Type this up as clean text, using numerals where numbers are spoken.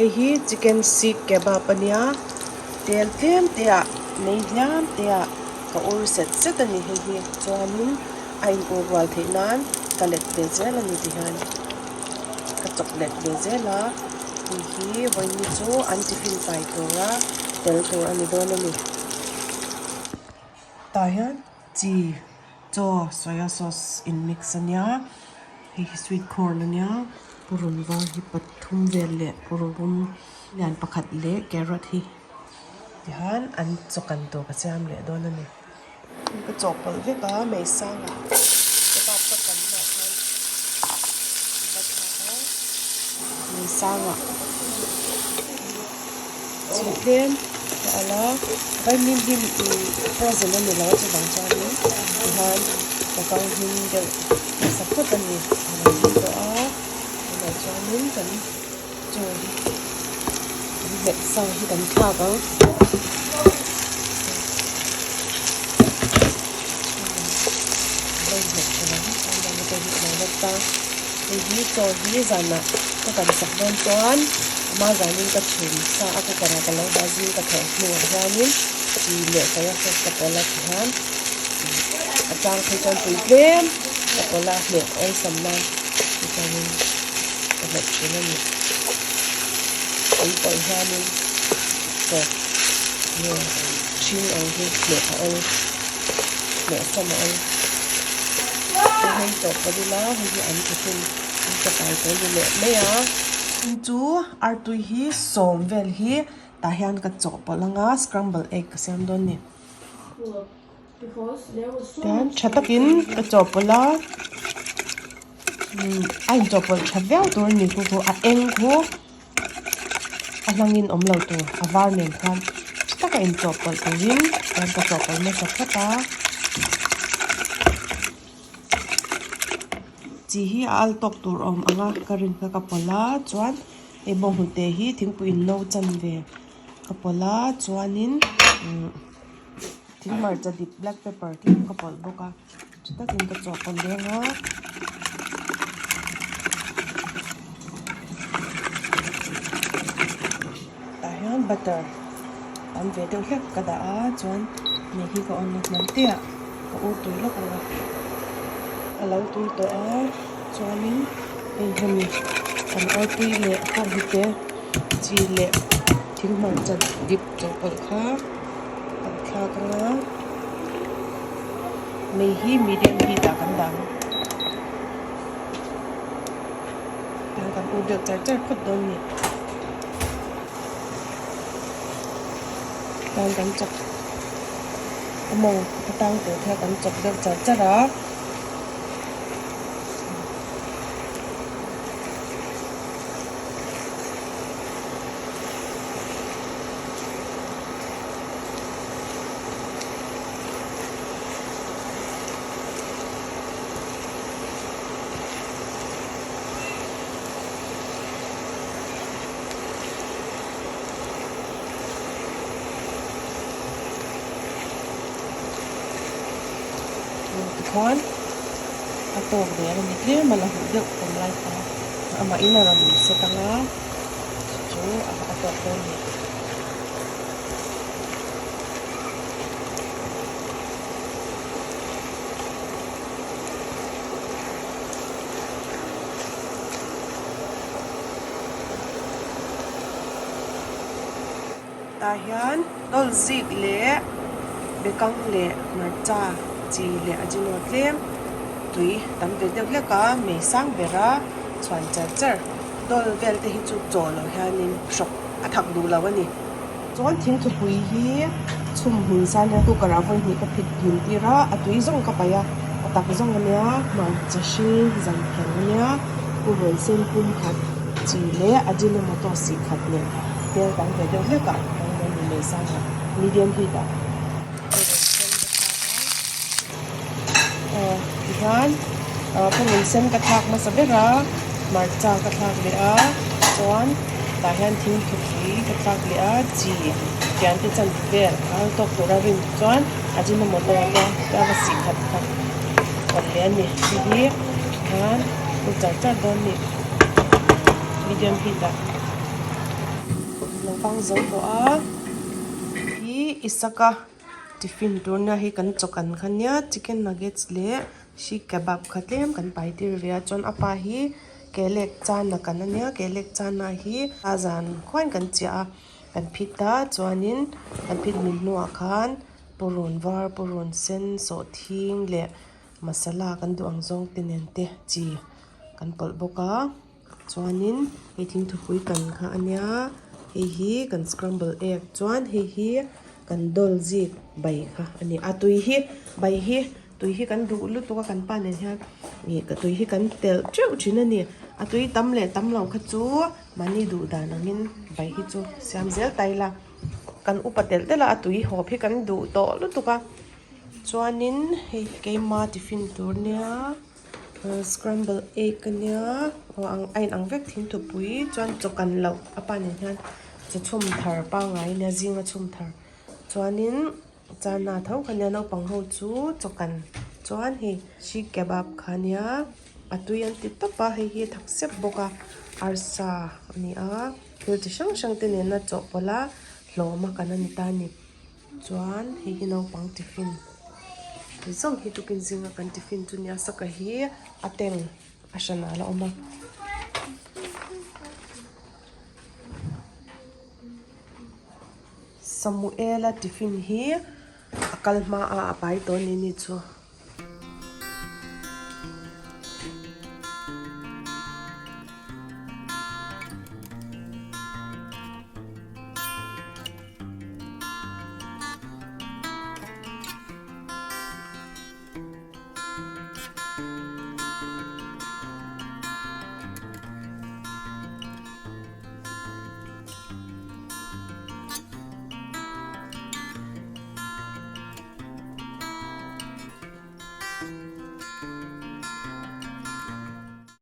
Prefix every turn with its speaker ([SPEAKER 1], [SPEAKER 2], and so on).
[SPEAKER 1] Hei hi chicken seekh kebab a nia tel tlem te ah mei hliam te ah ka ur set set a ni hei hi chuanin a in ur rual theih nan ka let ve zel a ni ti hian ka chawp let ve zel a hei hi vawiin chu an tiffin pai tura tel tur a ni dawn a ni tah hian chi chaw soya sauce in mix a nia hei hi sweet corn a nia purun var hi pathum vel leh purun lian pakhat leh carrot hi tihian an chaw kan tur ka siam leh dawn a ni. Ka chawhpawlh vek a mei sangah kebab ka kan hmaah khan a va thlak a mei sangah chi tlem ka al a vaimim hi frozen a ni lo a chuvang chuanin tihian ka kang hmin deuh hmasa phawt a ni a lo hmin tawh a tunah chuanin kan chaw hi kan hmeh sa hi kan thlak ang. Hei hi chaw hi zanah ka kan sak dawn chuan ama zanin ka chhum sa a cooker ah ka lo dah zing ka thawh hnuah hianin chi leh soya sauce ka pawlh a tihian a chang phei chuan tui tlem ka pawlh a hmeh awlsam nan tichuanin ka hmet thin a ni tui pawlh hianin chaw nge hring ang hi hmeh a awl hmeh sawm a awl hei hei chawhpawlh ila hei hi an tiffin an chakai tur a ni leh mai a. Chu artui hi sawm vel hi tah hian ka chawhpawlh anga scramble egg ka siam dawn a ni. Tihian tha takin ka chawhpawlh a a inchawhpawlh tha viau tur a ni khu khu a eng khu a hlangin awm lo tur a var nen khan tha taka inchawhpawlh turin chuan ka chawhpawlh nasa phawt a chi hi a al tawk tur awm ang a ka rin kha ka pawlh a chuan hei bawnghnute hi thingpui in no chan ve ka pawlh a chuanin umm. Thing hmarcha dip black pepper tlem ka pawlh bawk a tha takin ka chawhpawlh leng a tah hian butter tam ve deuh hlek ka dah a chuan hei hi ka on na hnam te ah ka ur tui lawk ang a a lo tui tawh a chuanin hei hemi kan ur tui leh pawh hi te chi leh thing hmarcha dip chawhpawlh kha. Kan thlak anga mei hi medium heat ah kan dah ang tiang kan ur deuh char char phawt dawn a ni tiang kan chawp a mawng a tang tur kha kan chawp deuh char char a. Tikhuan a tawk der a ni tlem a la huh deuh awm lai kha amahin a rawn set ang a chu a tawk dawn a ni. Tah hian dawl zik leh bekang leh hmarcha chi leh ajino tlem tui tam ve deuh hlek a mei sang ber a chhuan char char dawl vel te hi chu chaw lo hianin hrawk a thak duh lo a ni. Chuan thingthupui hi chhum hmun san hian cooker ah vawi hnih ka phit hmin tir a a tui zawng ka paih a a tak zawng a nia hmarcha hring zan phel a nia purun sen pum khat chi leh ajinomoto sih khat nen tel tam ve deuh hlek ah hmang dawn ni mai sang ah medium heat ah purun sen ka thlak a aw tihian purun sen ka thlak hmasa ber a hmarcha ka thlak leh a chuan tah hian thingthupui ka thlak leh a chi tian te chan vel a tawk tura rin chuan ajinomoto te a va sih khat kha pawlh leh a ni hei hi tihian char char dawn a ni medium heat ah. Lo bang zo tawh a hi Isaka tiffin tur nia hei kan chaw kan kha nia chicken nuggets leh seekh kebab kha tlem kan pai tir ve a chuan a pa hi kelek chana kan a nia kelek chana hi a zan khuain kan chiah a kan phit a chuanin kan phit hmin hnuah khan purun var purun sen sawhthing leh masala kan duh ang zawng te nen te chi kan pawlh bawk a. Chuanin hei thingthupui kan kha a nia hei hi kan scramble egg chuan hei hi kan dawl zik bai kha a ni a tui hi bai hi tui hi kan duh lutuk a kan pa nen hian ih ka tui hi kan telh teuh thin a ni a tui tam leh tam lo kha chu mahni duh dan angin bai hi chu siam zel ta ila kan upa telh telh a a tui hawp hi kan duh tawh lutuk a chuanin hei keima tiffin tur nia. Scramble egg a nia aw ang a inang vek thingthupui chuan chaw kan loh a pa nen hian chaw chhum thar pangngai a nia zinga chhum thar chuanin chana tho kha nia naupang ho chu chaw kan chuan hei seekh kebab kha a nia a tui an ti tawp a hei hi a thak sep bawk a arsa a ni a thil chi hrang hrang te nena chawhpawlh a hlawm a kan a ni ta a ni. Chuan hei hi naupang tiffin ti zawng hi tukin zinga kan tiffin chu nia saka hi a tank a hranah a la awm a. Samuela tiffin hi a kal hma a a pai tawh a ni ni chu.